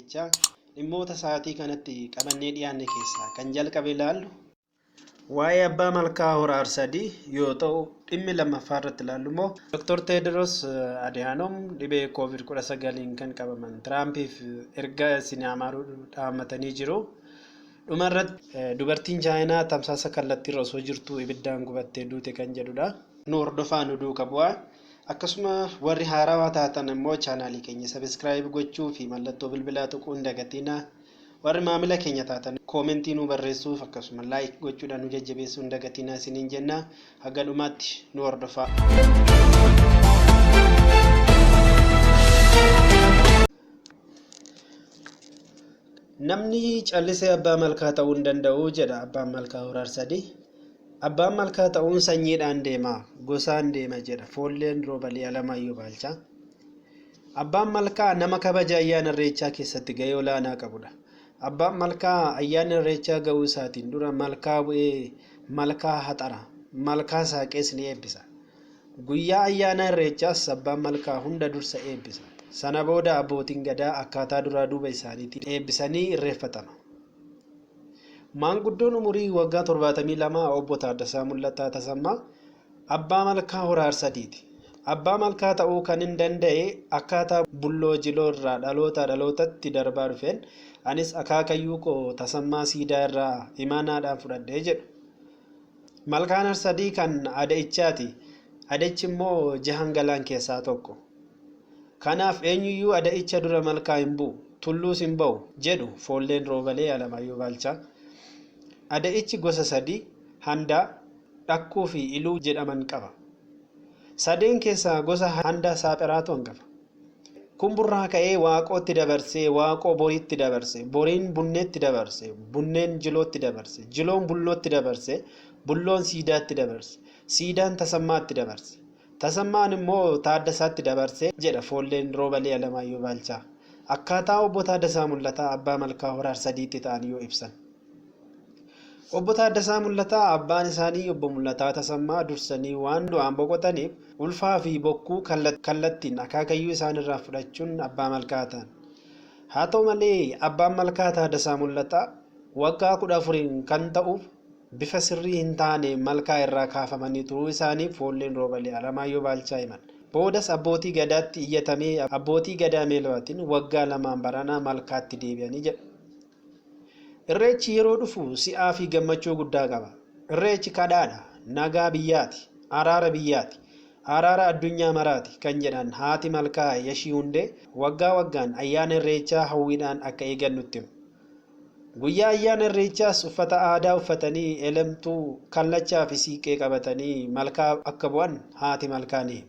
jechaa dhimmoota sa'aatii kanatti qabannee dhiyaanne keessaa kan jalqabe ilaallu waa'ee Abbaa Malkaa Hora Arsadii yoo ta'u, dhimmi lammaffaa irratti ilaallu immoo Dr. Teediroos Adihaanoom dhibee COVID-19 kan qabaman Tiraampiif ergaa isin amaaruu dhaammatanii jiru. Dhuma irratti dubartiin Chaayinaa tamsaasa kallattiirra osoo jirtuu ibiddaan gubattee duute kan jedhudha. Nu hordofaa, nu duuka bu'aa. Akkasuma warri haarawaa taatan immoo chaanaalii keenya subscribe gochuu fi mallattoo bilbilaa tuquu hin dagatinaa. Warri maamila keenya taatan koomentii nu barreessuuf akkasuma like gochuudhaan nu jajjabeessuu hin dagatinaa isiniin jenna. Haga dhumaatti nu hordofaa. Namni callisee abbaa malkaa ta'uu hin danda'u jedha abbaan malkaa Hora Arsadii. Abbaan malkaa ta'uun sanyiidhaan deema, gosaan deema jedha Foolleen Roobalii Alamaayyoo Baalchaa. Abbaan malkaa nama kabaja ayyaana Irreechaa keessatti gahee olaanaa qabudha. Abbaan malkaa ayyaanni Irreechaa gahuu isaatiin dura malkaa bu'ee malkaa haxara, malkaa saaqees ni eebbisa. Guyyaa ayyaana Irreechaas abbaan malkaa hunda dursa eebbisa. Sana booda abbootiin Gadaa akkaataa duraa duuba isaaniitiin eebbisanii irreeffatama. Maanguddoon umurii waggaa 72 Obbo Taaddasaa Mul'ataa Tasammaa Abbaa Malkaa Hora Arsadiiti. Abbaa Malkaa ta'uu kanin danda'e akkaataa Bulloo Jiloo irraa dhalootaa dhalootatti darbaa dhufeen anis akaakayyuu koo Tasammaa Siidaa irraa imaanaadhaan fudhadhe jedhu. Malkaan Harsadii kan Ada'ichaati. Ada'ichi immoo jahan Galaan keessaa tokko. Kanaaf eenyuyyuu Ada'icha dura malkaa hin bu'u, tulluus hin ba'u, jedhu Foolleen Roobalee Alamaayyoo Baalchaa. Ada'ichi gosa sadii, Handaa, Dhakkuu fi Iluu jedhaman qaba. Sadeen keessaa gosa Handaa Saapheraatu hangafa. Kumburraa ka'ee Waaqootti dabarsee, Waaqoo Boriitti dabarse, Boriin Bunneetti dabarse, Bunneen Jilootti dabarse, Jiloon Bullootti dabarse, Bulloon Siidaatti dabarse, Siidaan Tasammaatti dabarse, Tasammaan immoo Taaddasaatti dabarse jedha Foolleen Roobalee Alamaayyoo Baalchaa akkaataa Obbo Taaddasaa Mul'ataa Abbaa Malkaa Hora Arsadiitti ta'an yoo ibsan. Obbo Taaddasaa Mul'ataa abbaan isaanii Obbo Mul'ataa Tasammaa dursanii waan du'aan boqotaniif ulfaa fi bokkuu kallattiin akaakayyuu isaanirraa fudhachuun abbaa malkaa ta'an. Haa ta'u malee abbaan malkaa Taaddasaa Mul'ataa waggaa 14n kan ta'uuf bifa sirrii hin taane malkaa irraa kaafamanii turuu isaanii Foolleen Roobalee Alamaayyoo Baalchaa himan. Boodas abbootii Gadaatti iyyatamee abbootii Gadaa Meelwaatiin waggaa lamaan baranaa malkaatti deebi'anii jedhu. Irreechi yeroo dhufu si'aa fi gammachuu guddaa qaba. Irreechi kadhaadha, nagaa biyyaati, araara biyyaati, araara addunyaa maraati kan jedhan haati malkaa Yashii Hundee waggaa waggaan ayyaana Irreechaa hawwiidhaan akka eegan nutti himu. Guyyaa ayyaana Irreechaas uffata aadaa uffatanii elemtuu, kallachaa fi siiqqee qabatanii malkaa akka bu'an haati malkaa ni himu.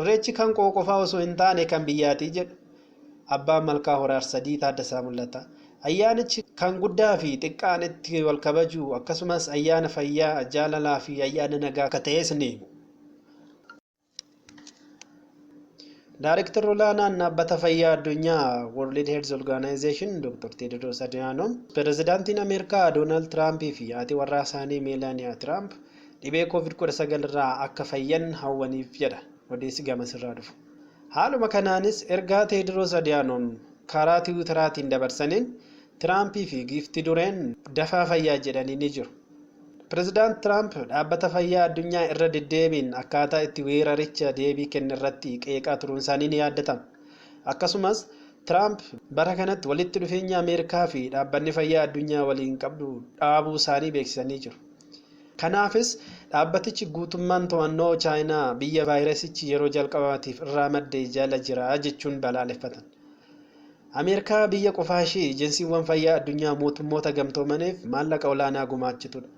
Irreechi kan koo qofaa osoo hin taane kan biyyaati jedhu. Abbaan Malkaa Hora Arsadii Taaddasaa Mul'ataa. Ayyaanichi kan guddaa fi xiqqaan itti wal kabaju akkasumas ayyaana fayyaa, jaalalaa fi ayyaana nagaa akka ta'es ni himu. Daarektarri Olaanaan Dhaabbata Fayyaa Addunyaa World Health Organization Dr. Teediroos Adihaanoom Pirezidaantiin Ameerikaa Doonaald Tiraampii fi haati warraa isaanii Meelaaniyaa Tiraamp dhibee Covid-19 irraa akka fayyan hawwaniif jedha odeessi gamasirraa dhufu. Haaluma kanaanis ergaa Teediroos Adihaanoom karaa Tiwiitaraatiin dabarsaniin Tiraampii fi giifti dureen dafaa fayyaa jedhanii ni jiru. Pirezidaant Tiraamp Dhaabbata Fayyaa Addunyaa irra deddeebiin akkaataa itti weeraricha deebii kennerratti qeeqaa turuunsaanii ni yaaddatama. Akkasumas Tiraamp bara kanatti walitti dhufeenya Ameerikaa fi Dhaabbanni Fayyaa Addunyaa waliin qabdu dhaabuusaanii beeksisanii jiru. Kanaafis dhaabbatichi guutummaan to'annoo Chaayinaa biyya vaayirasichi yeroo jalqabaatiif irraa madde jala jira jechuun balaaleffatan. Ameerikaa biyya qofaashii ejensiiwwan fayyaa addunyaa mootummoota gamtoomaniif maallaqa olaanaa gumaachitudha.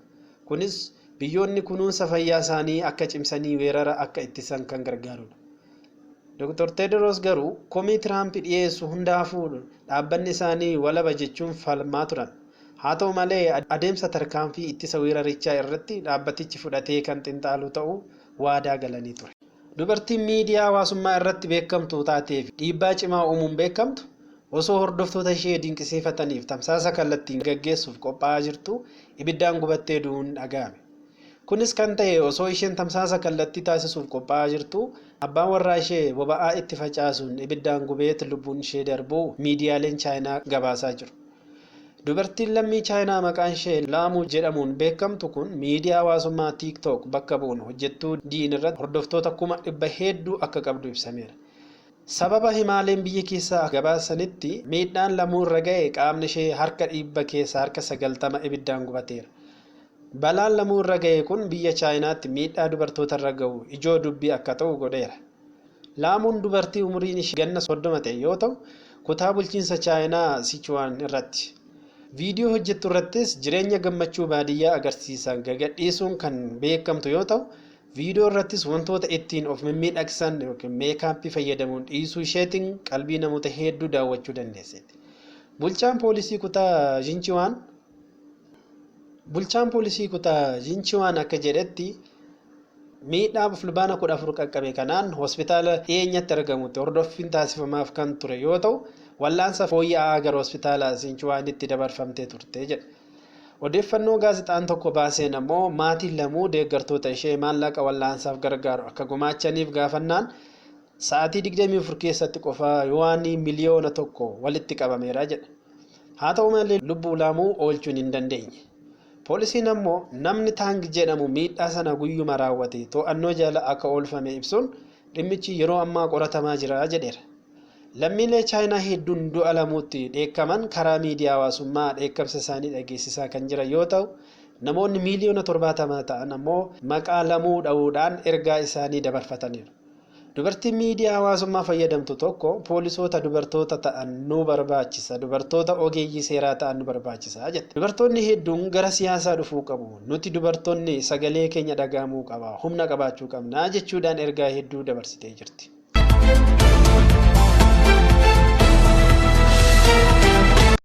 Kunis biyyoonni kunuunsa fayyaasaanii akka cimsanii weerara akka ittisan kan gargaarudha. Dr. Teediroos garuu komii Tiraamp dhiyeessu hundaafuu dhaabbanni isaanii walaba jechuun falmaa turan. Haa ta'u malee adeemsa tarkaanfii ittisa weerarichaa irratti dhaabbatichi fudhatee kan xinxaalu ta'uu waadaa galanii ture. Dubartiin miidiyaa hawaasummaa irratti beekamtuu taatee fi dhiibbaa cimaa uumuun beekamtu osoo hordoftoota ishee dinqisiifataniif tamsaasa kallattiin gaggeessuuf qophaa'aa jirtuu ibiddaan gubattee du'uun dhaga'ame. Kunis kan ta'e osoo isheen tamsaasa kallattii taasisuuf qophaa'aa jirtu abbaan warraa ishee boba'aa itti facaasuun ibiddaan gubeet lubbuun ishee darbuu miidiyaaleen Chaayinaa gabaasaa jiru. Dubartiin lammii Chaayinaa maqaan ishee Laamuu jedhamuun beekamtu kun miidiyaa hawaasummaa TikTok bakka bu'uun hojjettuu diin irratti hordoftoota 100,000 hedduu akka qabdu ibsameera. Sababa himaaleen biyya keessaa gabaasanitti miidhaan Lamuu irra ga'e qaamni ishee harka 100 keessaa harka 90 ibiddaan gubateera. Balaan Lamuu irra ga'e kun biyya Chaayinaatti miidhaa dubartoota irra ga'u ijoo dubbii akka ta'u godheera. Laamuun dubartii umuriin ishee ganna 30 ta'e yoo ta'u, kutaa bulchiinsa Chaayinaa Sichuwaan irratti. Viidiyoo hojjettu irrattis jireenya gammachuu baadiyyaa agarsiisan gagadhiisuun kan beekamtu yoo ta'u, viidiyoo irrattis wantoota ittiin of mimmiidhagsan yookiin meekaappii fayyadamuun dhiisuu isheetiin qalbii namoota hedduu daawwachuu dandeesseetti. Bulchaan poolisii kutaa Jinchiwaan Bulchaan poolisii kutaa Jinchiwaan akka jedhetti miidhaa Fulbaana 14 qaqqabe kanaan hospitaala dhiyeenyatti argamutti hordoffiin taasifamaaf kan ture yoo ta'u, wal'aansa fooyya'aa gara hospitaala Sinchuwaanitti dabarfamtee turte jedhe. Odeeffannoo gaazexaan tokko baaseen ammoo maatiin Lamuu deeggartoota ishee maallaqa wal'aansaaf gargaaru akka gumaachaniif gaafannaan sa'aatii 24 keessatti qofa yuwaanii 1,000,000 walitti qabameera jedha. Haa ta'u malee lubbuu Lamuu oolchuun hin dandeenye. Poolisiin ammoo namni Taang jedhamu miidhaa sana guyyuma raawwate to'annoo jala akka oolfame ibsuun dhimmichi yeroo ammaa qoratamaa jira jedheera. Lammiilee Chaayinaa hedduun du'a Lamuutti dheekkaman karaa miidiyaa hawaasummaa dheekkamsa isaanii dhageessisaa kan jiran yoo ta'u, namoonni 70,000,000 ta'an ammoo maqaa Lamuu dha'uudhaan ergaa isaanii dabarfataniiru. Dubartiin miidiyaa hawaasummaa fayyadamtu tokko poolisoota dubartoota ta'an nu barbaachisa, dubartoota ogeeyyii seeraa ta'an nu barbaachisa jette. Dubartoonni hedduun gara siyaasaa dhufuu qabu. Nuti dubartoonni sagalee keenya dhaga'amuu qaba, humna qabaachuu qabna jechuudhaan ergaa hedduu dabarsitee jirti.